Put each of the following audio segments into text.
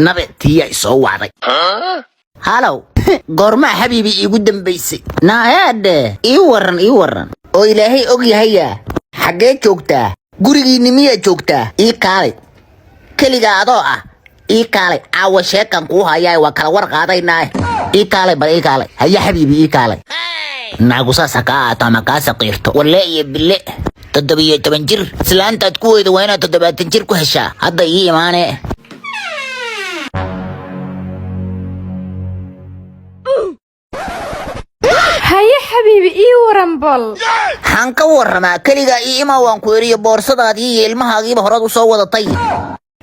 Nabe tiyaa isoo wacday. Halow, goormaa xabiibi iigu dambaysay? Naaheedhe, ii waran, ii waran. Oo Ilaahay og yahaya, xaggee joogtaa? Gurigiinni miyaa joogtaa? Ii kaalay, keligaa adoo ah ii kaalay. Caawa sheekan kuu hayaa, waa kala war qaadaynaa. Ii kaalay bal, ii kaalay. Haya xabiibi, ii kaalay. Naagu saasa kaa aato ama kaa saqiirto. Walle iyo bille, 17 jir islaantaad ku weyda waa inaad 70 jir ku heshaa. Hadda ii imaane. Haye xabiibi, ii waran bal. Waxaan ka warramaa, keligaa ii imaa waan ku eriyo. Boorsadaadii iyo ilmahaagiiba horaad u soo wadatay.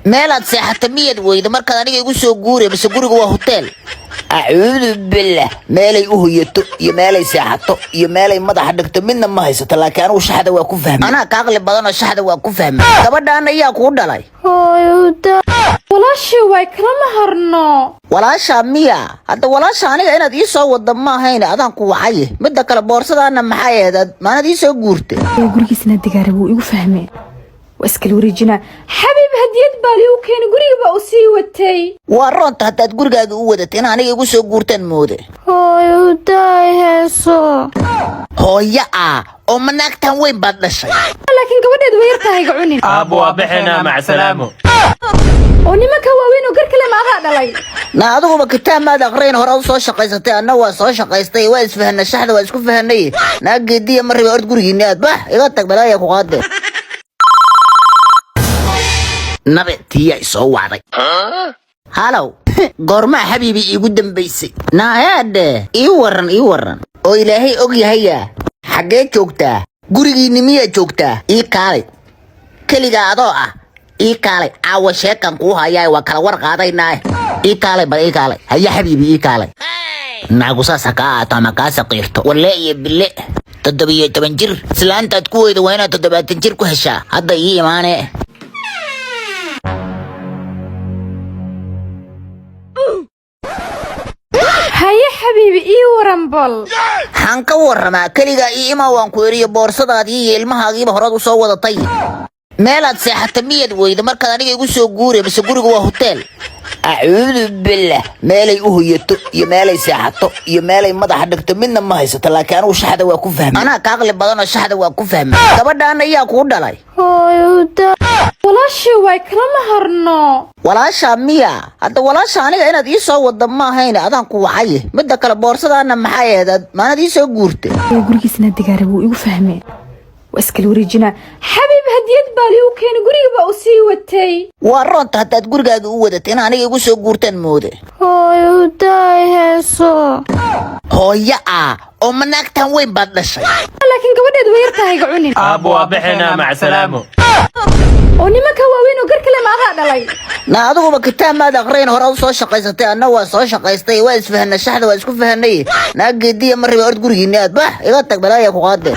Meelaad seexata miyaad weyda markaad aniga igu soo guure? Mise guriga waa hoteel? Acuudu billah, meelay u hoyato iyo meelay seexato iyo meelay madaxa dhigto midna ma haysato, laakiin anigu shaxda waa ku fahmay. Anaa ka aqli badanoo shaxda waa ku fahmay. Gabadhaan ayaa kuu dhalay? Hooyada walaashii way kalama harno. Walaashaa miya? Hadda walaasha aniga inaad ii soo wadda ma ahayn, adaan ku wacaye. Midda kale, boorsadaana maxay ahayd? Maanad ii soo guurtay? Gurigiisna digaara wuu igu fahmay, waa iskala wareejinaa. Xabiib, hadiyad baa liigu keenay, guriga baa u sii watay. Waa roonta haddaad gurigaaga u wadatay. In aniga igu soo guurtaan moode. Hooyaday heeso. Hooyo ah oo ma naagtan weyn baad dhashay? Laakiin gabadheed way yartahay, ga cunin. Aabbo, waa bixinaa, macsalaamo. Oo nimanka waaweyn oo gar kale ma adaa dhalay? Na adiguba kitaab maad aqrayn, hore u soo shaqaysatay. Anna waa soo shaqaystay, waa isfahanay, shaxda waa isku fahanay. Naa geediya ma rabi, ord gurigiinni aad, bax, iga tag, balaaya ku qaade. Nabe tiyaa isoo wacday. Halow, goormaa xabiibi iigu dambaysay? Naaheedhe, ii waran, ii waran. Oo Ilaahay og yahaya, xaggee joogtaa? Gurigiinni miyaa joogtaa? Ii kaalay, keligaa adoo ah ii kaalay. Caawa sheekan kuu hayaa, waa kala war qaadaynaa. Ii kaalay bal, ii kaalay. Haya xabiibi, ii kaalay. Naagu saasa kaa aato ama kaa saqiirto. Walle iyo bille, 17 jir islaantaad ku weyda waa inaad 70 jir ku heshaa. Hadda ii imaane. Haye xabiibi, ii waran bal. Waxaan ka warramaa, keligaa ii imaa waan ku eriyo. Boorsadaadii iyo ilmahaagiiba horaad u soo wadatay. Meelaad seexata miyaad weyda markaad aniga igu soo guure? Mise guriga waa hoteel? Acuudu billah, meelay u hoyato iyo meelay seexato iyo meelay madaxa dhigto midna ma haysato, laakiin anigu shaxda waa ku fahmay. Anaa ka aqli badanoo shaxda waa ku fahmay. Gabadhaan ayaa kuu dhalay? Hooyada walaashii way kalama harno. Walaashaa miya? Hadda walaasha aniga inaad ii soo wadda ma ahayn, adaan ku wacaye. Midda kale, boorsadaana maxay ahayd? Maanad ii soo guurtay? Gurigiisna digaara wuu igu fahmay, waa iskala wareejinaa. Xabiib, hadiyad baa liigu keenay, guriga baa u sii watay. Waa roonta haddaad gurigaaga u wadatay. In aniga igu soo guurtaan moode. Hooyaday heeso. Hooyo ah oo ma naagtan weyn baad dhashay? Laakiin gabadheed way yartahay, ga cunin. Aabbo, waa bixinaa, macsalaamo. Oo nimanka waaweyn oo gar kale ma adaa dhalay? Na adiguba kitaab maad aqrayn, hore u soo shaqaysatay. Anna waa soo shaqaystay, waa isfahanay, shaxda waa isku fahanay. Naa geediya ma rabi, ord gurigiinni aad, bax, iga tag, balaaya ku qaade.